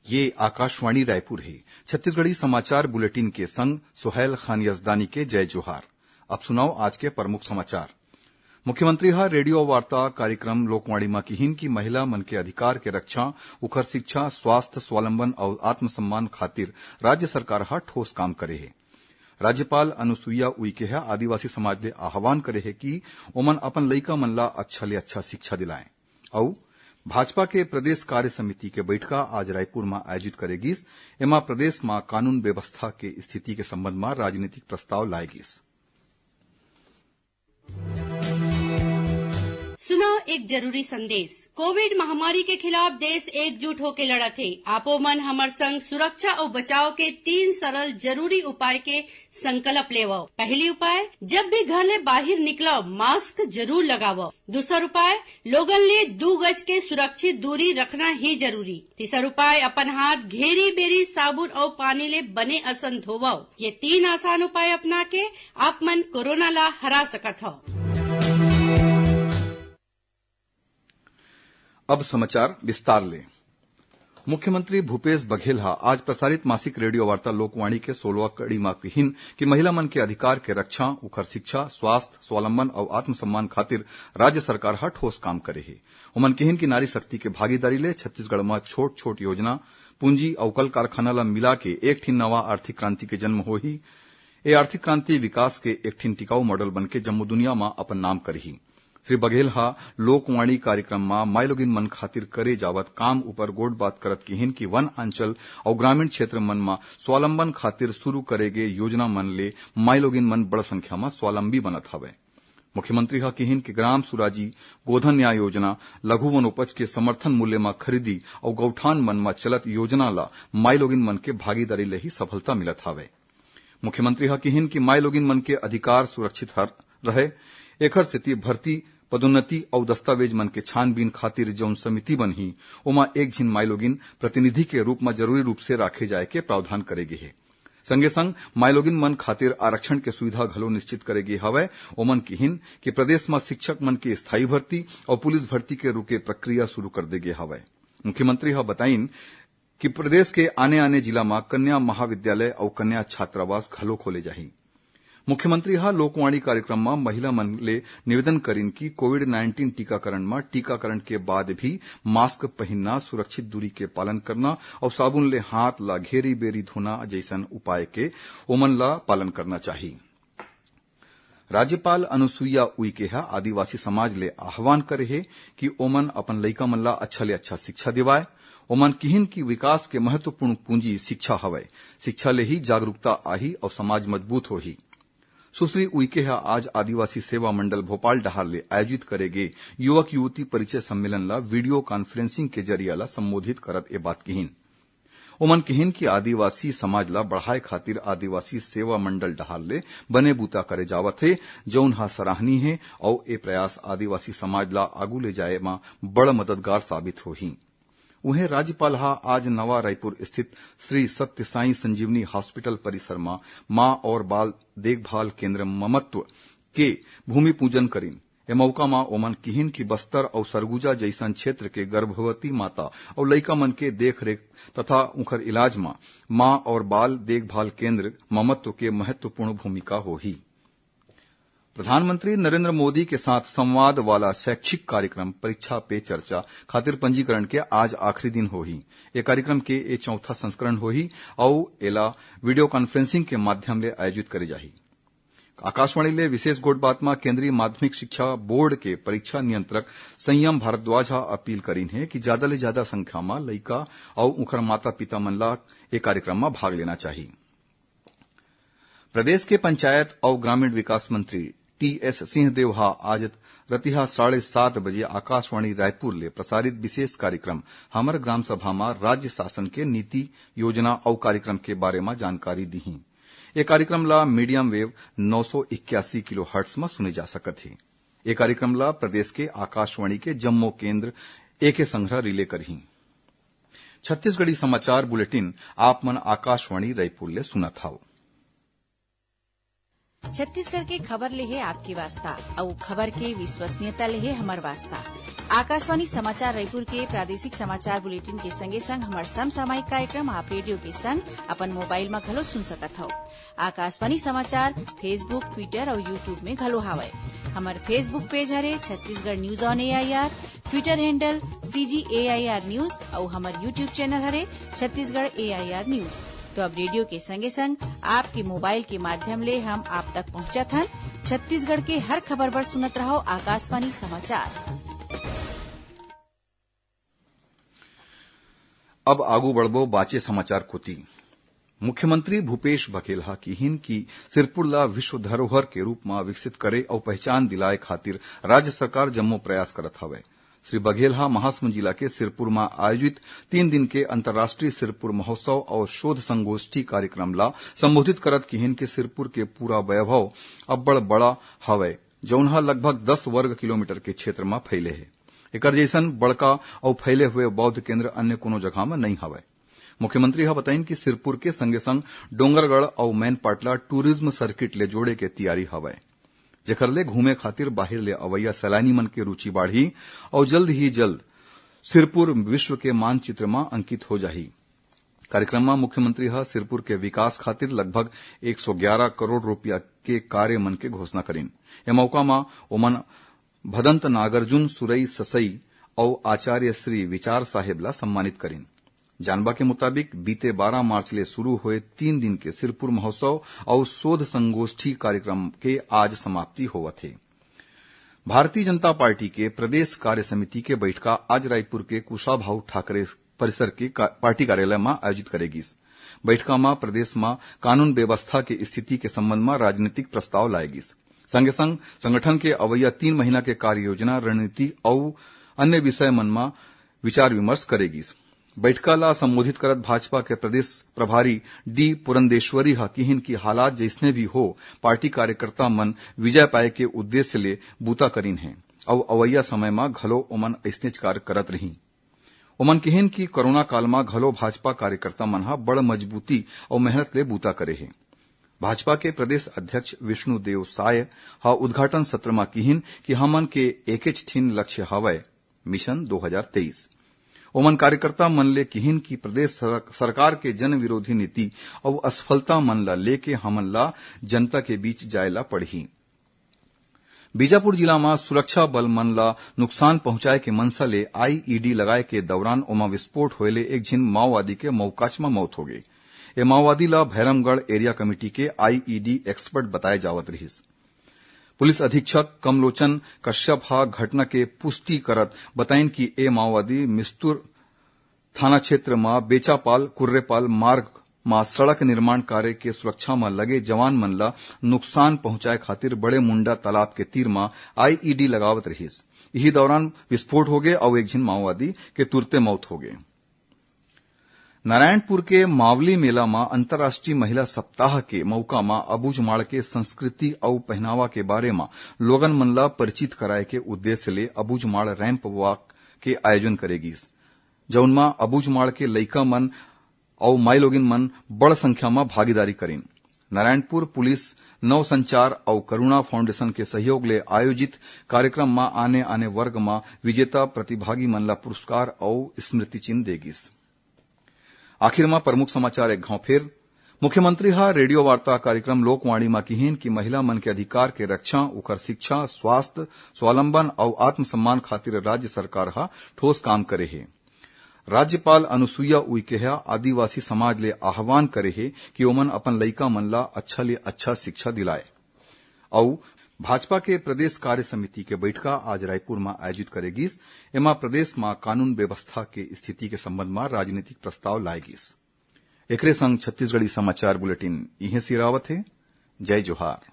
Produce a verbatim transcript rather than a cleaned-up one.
ये आकाशवाणी रायपुर हे। छत्तीसगढ़ी समाचार बुलेटिन के संग सुहैल खान यजदानी के जय जोहार। अब सुनव आज के प्रमुख समाचार। मुख्यमंत्री ह रेडियो वार्ता कार्यक्रम लोकवाणी म किहिन कि महिला मन के अधिकार के रक्षा, उखर शिक्षा, स्वास्थ्य, स्वावलंबन अउ आत्मसम्मान खातिर राज्य सरकार ह ठोस काम करे हे। राज्यपाल अनुसुईया उइके ह आदिवासी समाज ले आह्वान करे हे कि ओमन अपन लइका मन ला अच्छा ले अच्छा शिक्षा दिलाएं। अउ भाजपा के प्रदेश कार्य समिति के बइठका आज रायपुर म आयोजित करे गिस। एमा प्रदेश म कानून व्यवस्था के स्थिति के संबंध म राजनीतिक प्रस्ताव लाए गिस। सुनव एक जरूरी संदेश। कोविड महामारी के खिलाफ देश एकजुट होके लड़त हे। आपो मन हमर संग सुरक्षा अउ बचाव के तीन सरल जरूरी उपाय के संकल्प लेवव। पहली उपाय, जब भी घर ले बाहिर निकलव, मास्क जरूर लगावव। दूसर उपाय, लोगन ले दू गज के सुरक्षित दूरी रखना ही जरूरी। तीसर उपाय, अपन हाथ घेरी बेरी साबुन अउ पानी ले बने असन धोवव। ये तीन आसान उपाय अपना के आप मन कोरोना ला हरा सकत हव। अब समाचार विस्तार ले। मुख्यमंत्री भूपेश बघेल ह आज प्रसारित मासिक रेडियो वार्ता लोकवाणी के सोलवा कड़ी म किहिन कि महिला मन के अधिकार के रक्षा, उखर शिक्षा, स्वास्थ्य, स्वावलंबन अउ आत्मसम्मान खातिर राज्य सरकार ह ठोस काम करे हे। ओमन किहिन कि नारी शक्ति के भागीदारी ले छत्तीसगढ़ म छोट-छोट योजना, पूंजी अउ कल कारखाना ल मिला के एक ठिन नवा आर्थिक क्रांति के जन्म होही। ए आर्थिक क्रांति विकास के एक ठिन टिकाऊ मॉडल बनके जम्मो दुनिया म अपन नाम करही। श्री बघेल ह लोकवाणी कार्यक्रम म माईलोगिन मन खातिर करे जावत काम ऊपर गोठ बात करत किहिन कि वन अंचल अउ ग्रामीण क्षेत्र मन म स्वावलंबन खातिर शुरू करे गे योजना मन ले माईलोगिन मन बड़ संख्या म स्वावलंबी बनत हवय। मुख्यमंत्री ह किहिन कि ग्राम सुराजी, गोधन न्याय योजना, लघु वनोपज के समर्थन मूल्य म खरीदी अउ गौठान मन म चलत योजना ल माईलोगिन मन के भागीदारी ले ही सफलता मिलत हवय। मुख्यमंत्री ह किहिन कि माईलोगिन मन के अधिकार सुरक्षित हर रहे, एखर सेती भर्ती, पदोन्नति अउ दस्तावेज मन के छानबीन खातिर जउन समिति बनही, ओमा एक झिन माईलोगिन प्रतिनिधि के रूप म जरूरी रूप से राखे जाय के प्रावधान करे गे हे। संगे संग माईलोगिन मन खातिर आरक्षण के सुविधा घलो निश्चित करे गे हवय। ओमन किहिन कि प्रदेश म शिक्षक मन के स्थायी भर्ती अउ पुलिस भर्ती के रुके प्रक्रिया शुरू कर दे गे हवय। मुख्यमंत्री ह बताइन कि प्रदेश के आने-आने जिला म कन्या महाविद्यालय अउ कन्या छात्रावास घलो खोले जाही। मुख्यमंत्री ह लोकवाणी कार्यक्रम म महिला मन ले निवेदन करिन कि कोविड नाइंटीन टीकाकरण म टीकाकरण के बाद भी मास्क पहिनना, सुरक्षित दूरी के पालन करना अउ साबुन ले हाथ ला घेरी-बेरी धोना जइसन उपाय के ओमन ला पालन करना चाही। राज्यपाल अनुसुईया उइके ह आदिवासी समाज ले आह्वान करे हे कि ओमन अपन लइका मन ला अच्छा ले अच्छा शिक्षा दिवाय। ओमन किहिन कि विकास के महत्वपूर्ण पूंजी शिक्षा हवय। शिक्षा ले ही जागरूकता आही अउ समाज मजबूत होही। सुश्री उइके ह आज आदिवासी सेवा मंडल भोपाल डहार ले आयोजित करे गे युवक युवती परिचय सम्मेलन ला वीडियो कॉन्फ्रेंसिंग के जरिया ला संबोधित करत ए बात किहिन। ओमन किहिन कि आदिवासी समाज ला बढ़ाए खातिर आदिवासी सेवा मंडल डहार ले बने बूता करे जावत हे, जउन ह सराहनीय हे अउ ए प्रयास आदिवासी समाज ला आगू ले जाए म बड़ मददगार साबित होही। उहें राज्यपाल ह आज नवा रायपुर स्थित श्री सत्य साई संजीवनी हॉस्पिटल परिसर म मां और बाल देखभाल केंद्र ममत्व के भूमि पूजन करिन। ए मौका म ओमन किहिन कि बस्तर अउ सरगुजा जइसन क्षेत्र के गर्भवती माता अउ लइका मन के देखरेख तथा उंखर इलाज म मां और बाल देखभाल केंद्र ममत्व के महत्वपूर्ण भूमिका होही। प्रधानमंत्री नरेंद्र मोदी के साथ संवाद वाला शैक्षिक कार्यक्रम परीक्षा पे चर्चा खातिर पंजीकरण के आज आखिरी दिन होही। ए कार्यक्रम के ए चौथा संस्करण होही अउ एला वीडियो कॉन्फ्रेंसिंग के माध्यम ले आयोजित करे जाही। आकाशवाणी ले विशेष गोठ बात म केंद्रीय माध्यमिक शिक्षा बोर्ड के परीक्षा नियंत्रक संयम भारद्वाज ह अपील करिन हे कि जादा ले जादा संख्या म लइका अउ उंखर माता-पिता मन ला ए कार्यक्रम म भाग लेना चाही। प्रदेश के पंचायत अउ ग्रामीण विकास मंत्री टीएस सिंहदेव ह आज रतिहा साढ़े सात बजे आकाशवाणी रायपुर ले प्रसारित विशेष कार्यक्रम हमर ग्राम सभा म राज्य शासन के नीति, योजना अउ कार्यक्रम के बारे म जानकारी दिही। ए कार्यक्रम ला मीडियम वेव नौ सौ इक्यासी किलोहर्ट्ज म सुने जा सकत हे। ए कार्यक्रम ला प्रदेश के आकाशवाणी के जम्मो केंद्र एके संघरा रिले करही। छत्तीसगढ़ी समाचार बुलेटिन आप मन आकाशवाणी रायपुर ले सुनत हव। छत्तीसगढ़ के खबर ले हे आपके वास्ता, अउ खबर के विश्वसनीयता ले हे हमर वास्ता। आकाशवाणी समाचार रायपुर के प्रादेशिक समाचार बुलेटिन के संगे संग हमर समसामयिक कार्यक्रम आप रेडियो के संग अपन मोबाइल म घलो सुन सकत हव। आकाशवाणी समाचार Facebook, Twitter अउ YouTube में घलो हावय। हमर Facebook पेज हरे Chhattisgarh news on AIR, Twitter handle CG AIR news अउ हमर YouTube चैनल हरे छत्तीसगढ़ एआईआर न्यूज। तो अब रेडियो के संगे संग आपके मोबाइल के माध्यम ले हम आप तक पहुंचत हन। छत्तीसगढ़ के हर खबर बर सुनत रहव आकाशवाणी समाचार। अब आगू बढ़बो बाचे समाचार कोति। मुख्यमंत्री भूपेश बघेल ह किहिन कि सिरपुर ला विश्व धरोहर के रूप म विकसित करे अउ पहचान दिलाए खातिर राज्य सरकार जम्मो प्रयास करत हवय। श्री बघेल ह महासमुंद जिला के सिरपुर म आयोजित तीन दिन के अंतर्राष्ट्रीय सिरपुर महोत्सव अउ शोध संगोष्ठी कार्यक्रम ला संबोधित करत किहिन कि सिरपुर के पूरा वैभव अब्बड़ बड़ा हवय, जउन ह लगभग दस वर्ग किलोमीटर के क्षेत्र म फैले हे। एकर जइसन बड़का अउ फैले हुए बौद्ध केंद्र अन्य कोनो जगह म नइ हवय। मुख्यमंत्री ह बताइन कि सिरपुर के संगे संग डोंगरगढ़ अउ मैनपाट ला टूरिज्म सर्किट ले जोड़े के तियारी हवय, जेखर ले घूमे खातिर बाहिर ले अवइया सैलानी मन के रुचि बाढ़ही अउ जल्द ही जल्द सिरपुर विश्व के मानचित्र म अंकित हो जाही। कार्यक्रम म मुख्यमंत्री ह सिरपुर के विकास खातिर लगभग एक सौ ग्यारह करोड़ रुपया के कार्य मन के घोषणा करिन। ए मौका म ओमन भदंत नागार्जुन सुरई ससई अउ आचार्य श्री विचार साहेब ला सम्मानित करिन। जानबा के मुताबिक, बीते बारह मार्च ले शुरू होए तीन दिन के सिरपुर महोत्सव अउ शोध संगोष्ठी कार्यक्रम के आज समाप्ति होवत हे। भारतीय जनता पार्टी के प्रदेश कार्य समिति के बैठका आज रायपुर के कुशाभाऊ ठाकरे परिसर के का-, पार्टी कार्यालय म आयोजित करे गिस। बैठका म प्रदेश म कानून व्यवस्था के स्थिति के संबंध म राजनीतिक प्रस्ताव लाए गिस। संगे संग संगठन के अवइया तीन महीना के कार्य योजना, रणनीति अउ अन्य विषय मन म विचार विमर्श करे गिस। बैठका ला संबोधित करत भाजपा के प्रदेश प्रभारी डी पुरंदेश्वरी ह किहिन कि हालात जइसने भी हो, पार्टी कार्यकर्ता मन विजय पाए के उद्देश्य ले बूता करिन हे अउ अवइया समय म घलो ओमन अइसनेच कार्य करत रहीं। ओमन किहिन कि कोरोना काल म घलो भाजपा कार्यकर्ता मन ह बड़ मजबूती अउ मेहनत ले बूता करे हे। भाजपा के प्रदेश अध्यक्ष विष्णुदेव साय ह उद्घाटन सत्र म किहिन कि हमन के एकेच ठिन लक्ष्य हवय, मिशन दो हजार तेईस। ओमन कार्यकर्ता मन ले किहिन कि प्रदेश सर-, सरकार के जन विरोधी नीति अउ असफलता मन ला लेके हमन ला जनता के बीच जाय ला पड़ही। बीजापुर जिला म सुरक्षा बल मन ला नुकसान पहुंचाए के मंशा ले आईईडी लगाए के दौरान ओमा विस्फोट होए ले एक झिन माओवादी के मौकाच म मौत होगे। ए माओवादी ला भैरमगढ़ एरिया कमेटी के आईईडी एक्सपर्ट बताए जावत रिहिस। पुलिस अधीक्षक कमलोचन कश्यप ह घटना के पुष्टि करत बताइन कि ए माओवादी मिस्तुर थाना क्षेत्र म बेचापाल कुर्रेपाल मार्ग म सड़क निर्माण कार्य के सुरक्षा म लगे जवान मन ल नुकसान पहुंचाए खातिर बड़े मुंडा तालाब के तीर म आईईडी लगावत रिहिस। इही दौरान विस्फोट होगे अउ एक झिन माओवादी के तुरते मौत होगे। नारायणपुर के मावली मेला म अंतर्राष्ट्रीय महिला सप्ताह के मउका म अबूझमाड़ के संस्कृति अउ पहनावा के बारे म लोगन मन ल परिचित कराए के उद्देश्य ले अबूझमाड़ रैंप वॉक के आयोजन करे गिस, जउन म अबूझमाड़ के लइका मन अउ माईलोगिन मन बड़ संख्या म भागीदारी करिन। नारायणपुर पुलिस, नवसंचार अउ करुणा फाउंडेशन के सहयोग ले आयोजित कार्यक्रम म आने-आने वर्ग म विजेता प्रतिभागी मन ल पुरस्कार अउ स्मृति चिन्ह दे गिस। आखिर म प्रमुख समाचार एक घांव फेर। मुख्यमंत्री ह रेडियो वार्ता कार्यक्रम लोकवाणी म किहिन कि महिला मन के अधिकार के रक्षा, ओकर शिक्षा, स्वास्थ्य, स्वावलंबन अउ आत्मसम्मान खातिर राज्य सरकार ह ठोस काम करे हे। राज्यपाल अनुसुईया उइके ह आदिवासी समाज ले आह्वान करे हे कि ओमन अपन लइका मन ला अच्छा ले अच्छा शिक्षा दिलाए। अउ भाजपा के प्रदेश कार्य समिति के बइठका आज रायपुर म आयोजित करे गिस। एमा प्रदेश म कानून व्यवस्था के स्थिति के संबंध म राजनीतिक प्रस्ताव लाए गिस। एकरे संग छत्तीसगढ़ी समाचार बुलेटिन इहें सिरावत हे। जय जोहार।